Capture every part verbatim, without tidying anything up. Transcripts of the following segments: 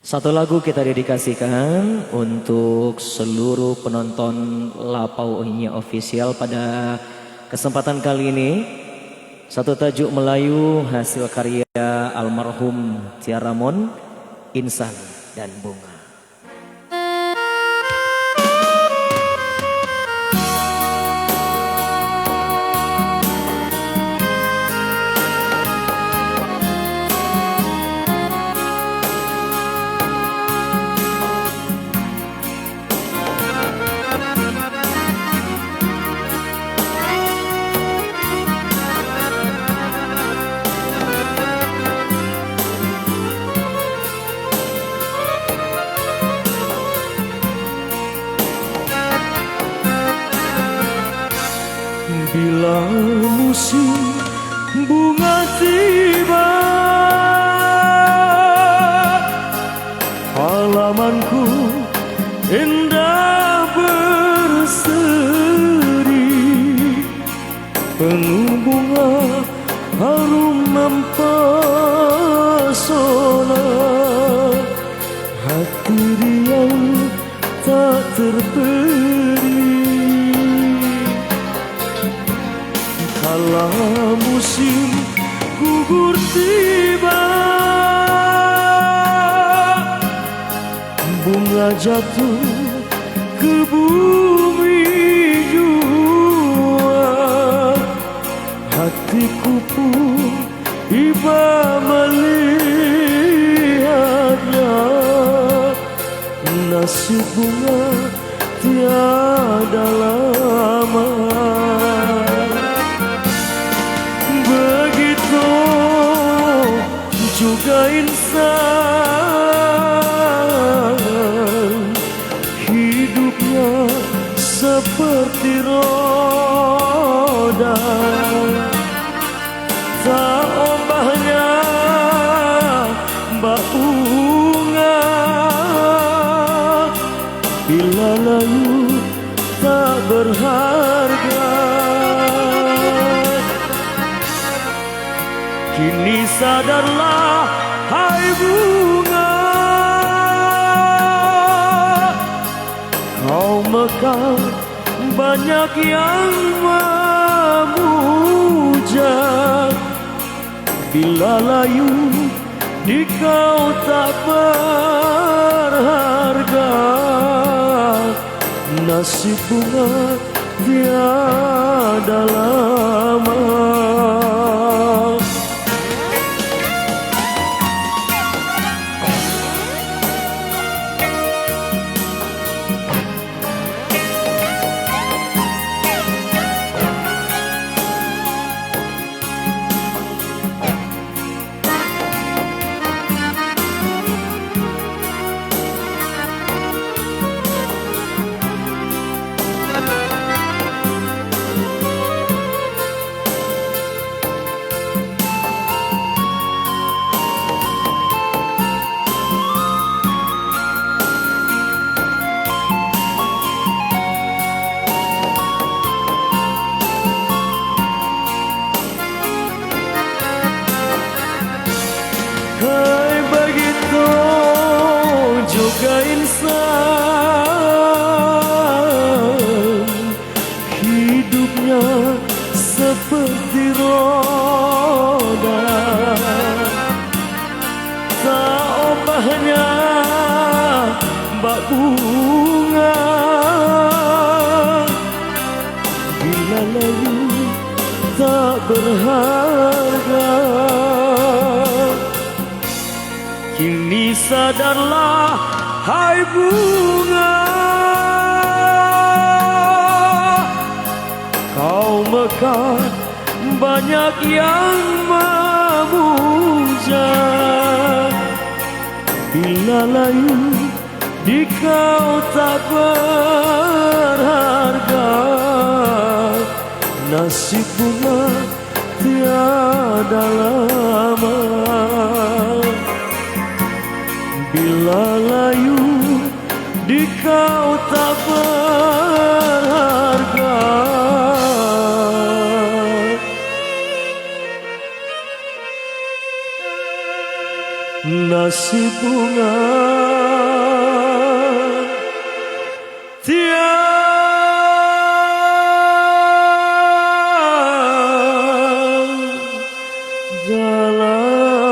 Satu lagu kita dedikasikan untuk seluruh penonton Lapau Nyiak Official pada kesempatan kali ini. Satu tajuk Melayu hasil karya almarhum Tiaramon, Insan dan Bunga. Bila musim bunga tiba, halamanku indah berseri, penuh bunga harum mempesona, hati riang tak terperi. Kala musim gugur tiba, bunga jatuh ke bumi jua, hatiku pun iba malihatnya. Nasib bunga tiada lama. Begitu juga insan, hidupnya seperti roda. Tak obahnya bak bunga, bila layu tak berharga. Kini sadarlah, hai bunga, kau mekar banyak yang memuja. Bila layu di kau tak berharga, nasib bunga tiada lama. Hai, bagitu juga insan, hidupnya seperti roda. Tak obahnya bak bunga, bila layu tak berharga. Kini sadarlah, hai bunga, kau mekar banyak yang memuja. Bila layu di kau tak berharga, nasib bunga tiada lama. Bila layu di kau tak berharga, Nasib bunga tiada lama.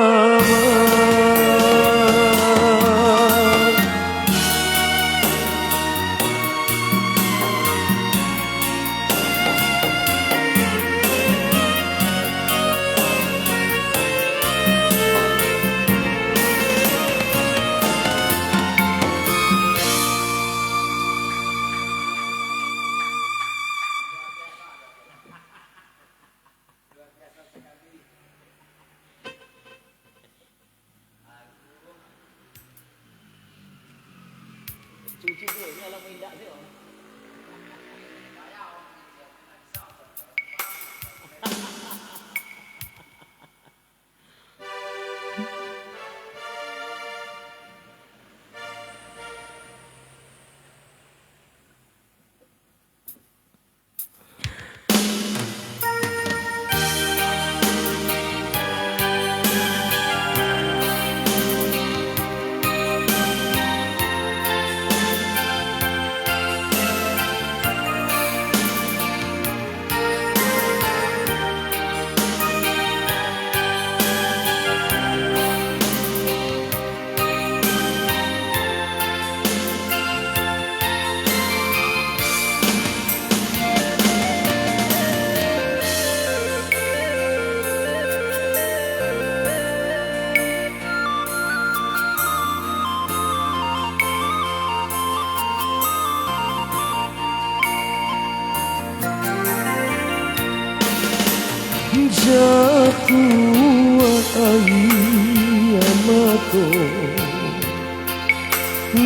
Jatuah aia mato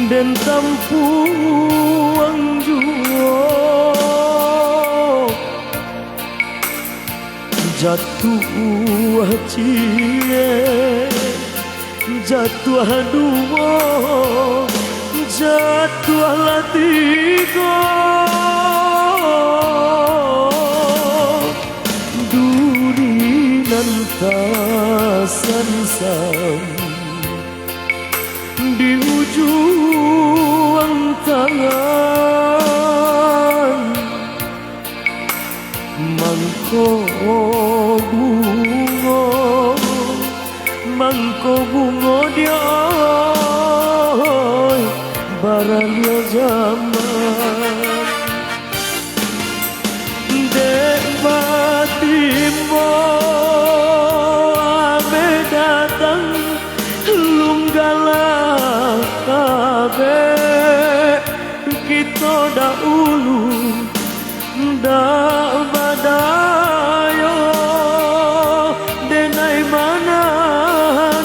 den tampuang juo, jatuah ciek, jatuah duo, jatuahlah tigo. Duri nan tasansam di ujuang tangan, mangko bungo, mangko bungo dioi, baralia jaman. Dek batimbo ameh datang, lunggahlah kabek kito dahulu, ndak badayo denai manan,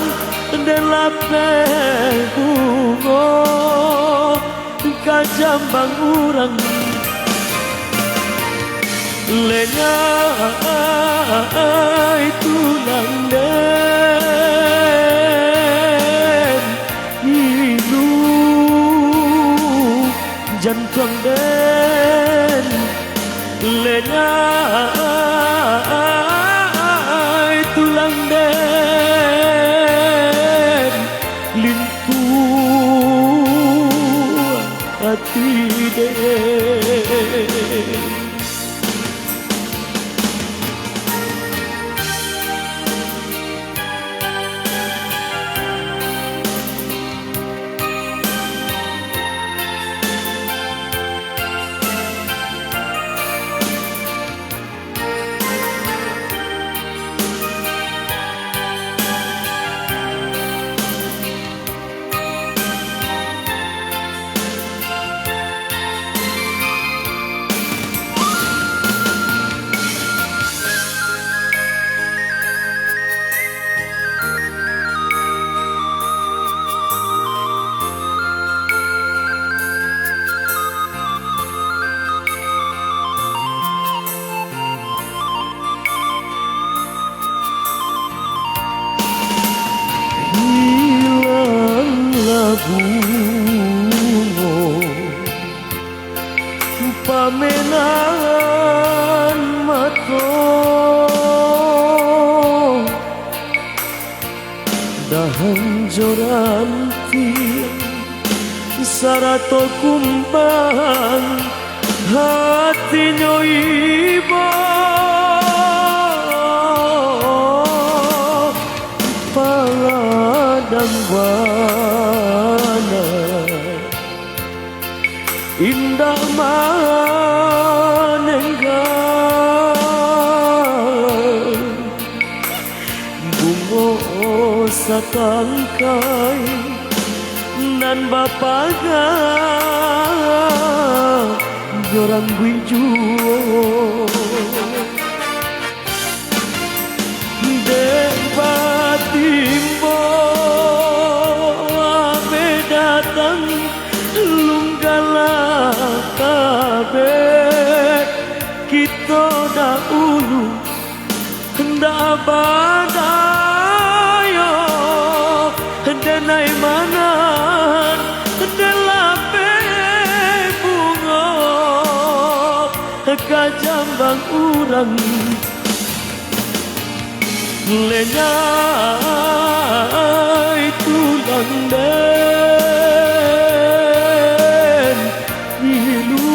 den lapeh bungo ka jambang urang. Lenyai tulang den, ilu jantuang den, lenyai tulang den, lintuang ati den. Dahan jo rantiang, sarato kumbang hatinyo ibo, paladang bana. Indak manenggang bungo satangkai nan bapaga jo rambuik juo. Dek batimbo ameh datang, lunggalah tabek kito dahulu, ndak badayo denai manan, dek lapeh bungo ka jambang urang. Lenyai tulang den, ilu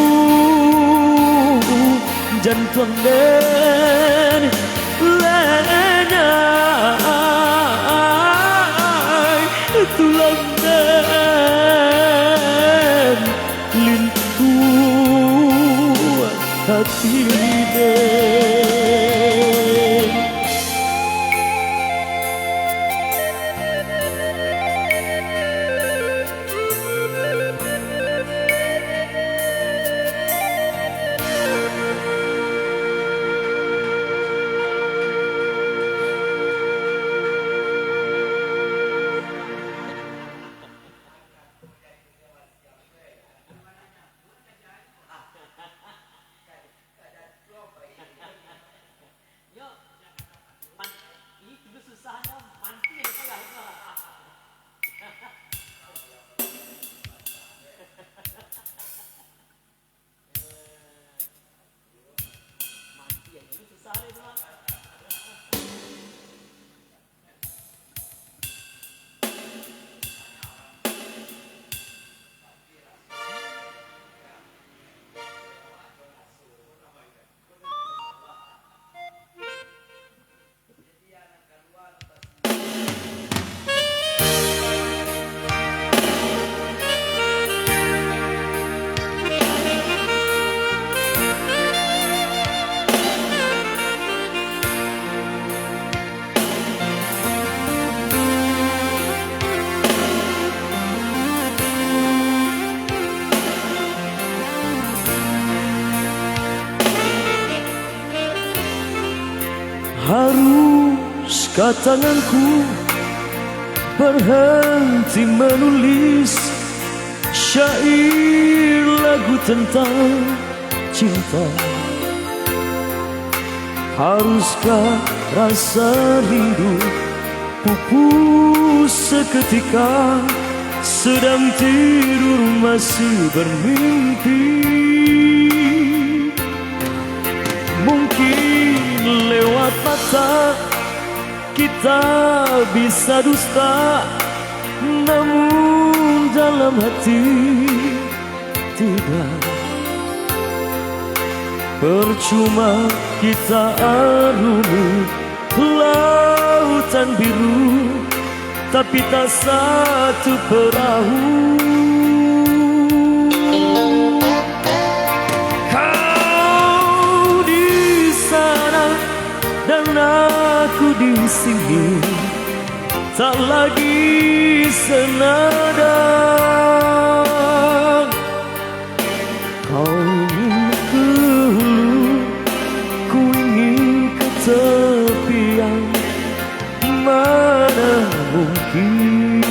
jantuang den, lenyai tulang den, lintuang hati den. Haruskah tanganku berhenti menulis syair lagu tentang cinta? Haruskah rasa rindu pupus seketika, sedang tidur masih bermimpi? Mungkin lewat mata kita bisa dusta, namun dalam hati tidak. Percuma kita arungi lautan biru, tapi tak satu perahu. Kau di sana dan aku di sini, tak lagi senada. Kau ingin ke hulu, ku ingin ke tepian, mana mungkin.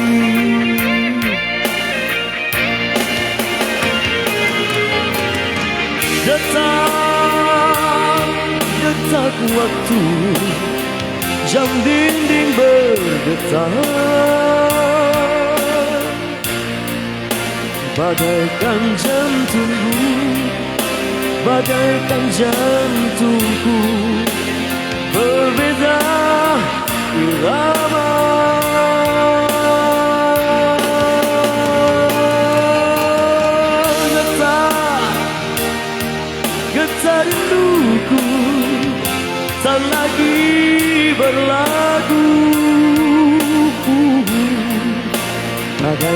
Detak, detak waktu, jam dinding berdetak. Bagaikan jantungku, bagaikan jantungku, berbeda irama.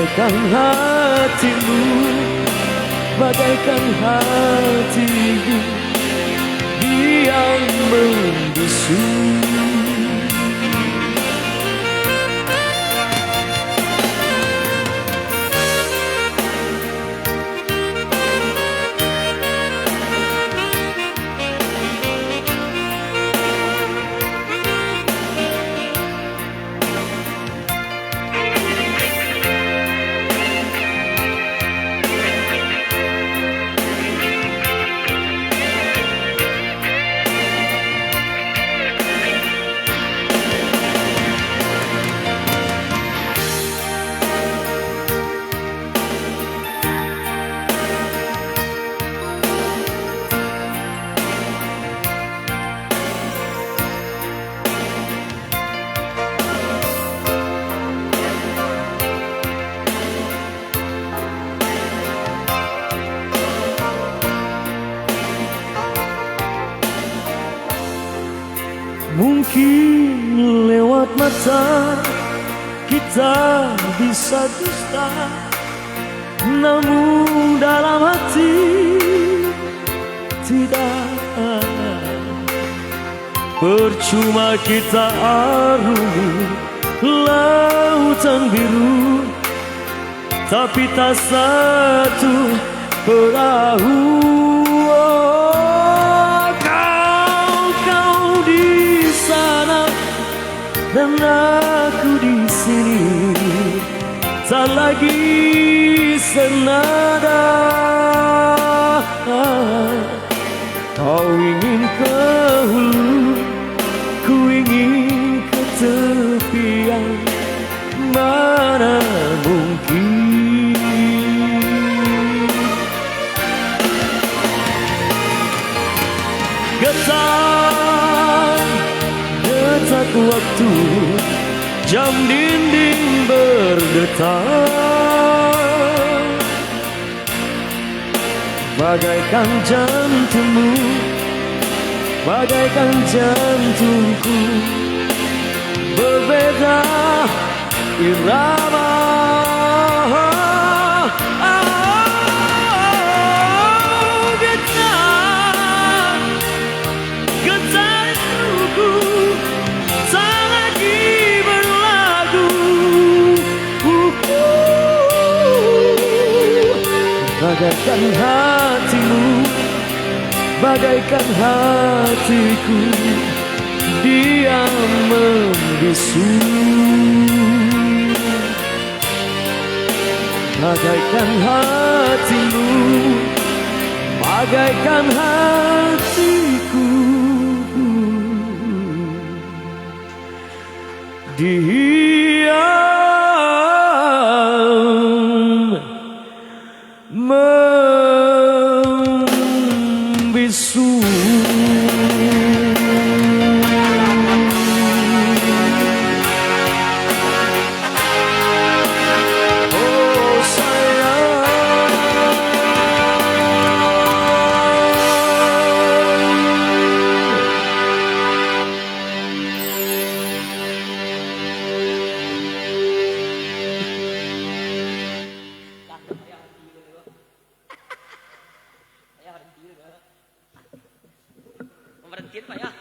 Bagaikan hatimu, bagaikan hatiku yang membisu. Mungkin lewat mata kita bisa dusta, namun dalam hati tidak. Percuma kita arungi lautan biru, tapi tak satu perahu. Oh, kau, kau di sana dan aku di sini, tak lagi senada. Kau ingin ke hulu, ku ingin ke tepian, mana mungkin. Getar, getar waktu, jam dinding bergetar. Bagaikan jantungmu, bagaikan jantungku, berbeda irama. Getar, getar tubuhku, tak lagi berlagu. Bagaikan hatimu, bagaikan hatiku, diam membisu. Bagaikan hatimu, bagaikan hatiku, diam membisu. Oh, sayang. Payah berhenti dulu, Kak. Pemberhentian payah.